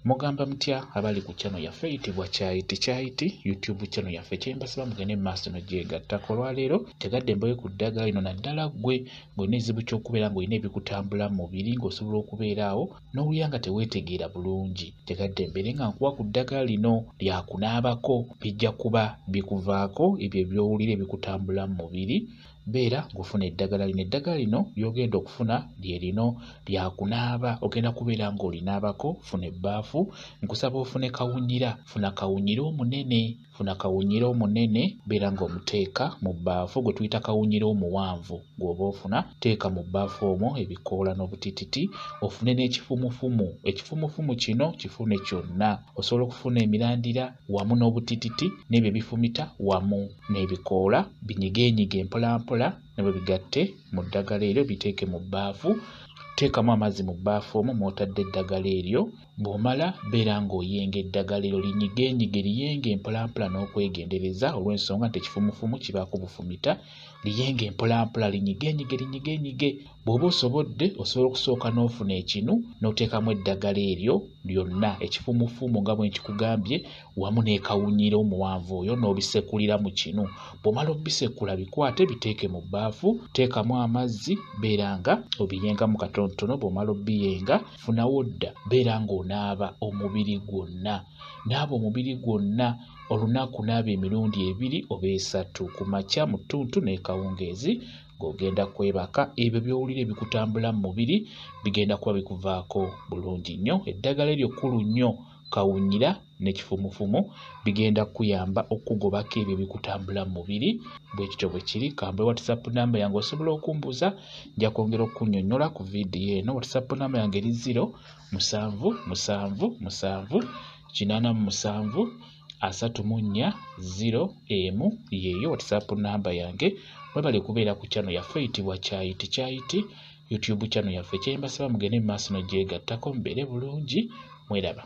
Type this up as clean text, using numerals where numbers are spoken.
Mugamba mutya abali ku channel yaffe eyitibwa Kyayiti Kyayiti YouTube channel yaffe, kyembasaba mugende mu maaso nogyegattako. Olwaleero tegadde mbawe ku ddagala lino, naddala ggwe ng'olina ekizibu ky'okubeera ng'olina ebikutambula mu mubiri, ng'osobola okubeera awo n'owulira nga teweetegeera bulungi. Tegadde mbeere nga nkuwa ku ddagala lino lyakunaabako, bijja kuba bikuvaako ebyo eby'owulira ebikutambula mu mubiri. Beera ng'ofuna eddagala lino. Eddagala lino ly'ogenda okufuna lye lino lyakunaaba, ogenda kubeera ng'olinaabako. Funa ebbaafu, nkusaba ofune kawunyira, funa kawunyira omunene, funa kawunyira omunene, beera ng'omuteeka mu bbaafu gwe tuyita kawunyira omuwanvu gw'oba ofuna, teeka mu bbaafu omwo ebikoola n'obutititi, ofune n'ekifumufumu. Ekifumufumu kino kifune kyonna, osobola okufuna emirandira wamu n'obutititi n'ebyo ebifumita wamu n'ebikoola, binyigeenyige mpolampola ne bwe bigatte mu ddagala eryo, biteeke mu bbaafu. Teekamu amazzi mu bbaafu omwo mw'otadde eddagala eryo. Bw'omala beera ng'oyenga eddagala eryo, linyigeenyige, liyenge mpolampola n'okwegendereza, olw'ensonga nti ekifumufumu kibaako bufumita. Liyenge mpolampola, linyigeenyige, linyigeenyige. Bw'oba osobodde osobola okusooka n'ofuna ekinu n'oteekamu eddagala eryo lyonna, ekifumufumu nga bwe nkikugambye, wamu n'ekawunyira omuwanvu oyo, n'obisekulira mu kinu. Bw'omala obisekula bikwate biteeke mu bbaafu, teekamu amazzi, beera nga obiyengamu katonotono. Bw'omala obiyenga funawo dda, beera ng'onaaba omubiri gwonna, naaba omubiri gwonna olunaku, naaba emirundi 2 oba 3, ku makya, mu ttuntu n'ekawungeezi ng'ogenda kwebaka. Ebyo by'owulira ebikutambula mu mubiri bigenda kuba bikuvaako bulungi nnyo. Eddagala eryo kkulu nnyo, kawunyira n'ekifumufumu, bigenda kukuyamba okukugobako ebyo ebikutambula mu mubiri. Bwe kityo bwe kiri. Kambe WhatsApp namba yange osobola okumbuuza, nja kwongera okunnyonnyola ku vidiyo eno. WhatsApp namba yange eri 0 7 7 7 87 34 0 1, yeeyo WhatsApp namba yange. Mwebale kubeera ku channel yaffe eyitibwa Kyayiti Kyayiti YouTube channel yaffe. Kyembasaba mugende mu maaso nogyegattako, mubeere bulungi, mweraba.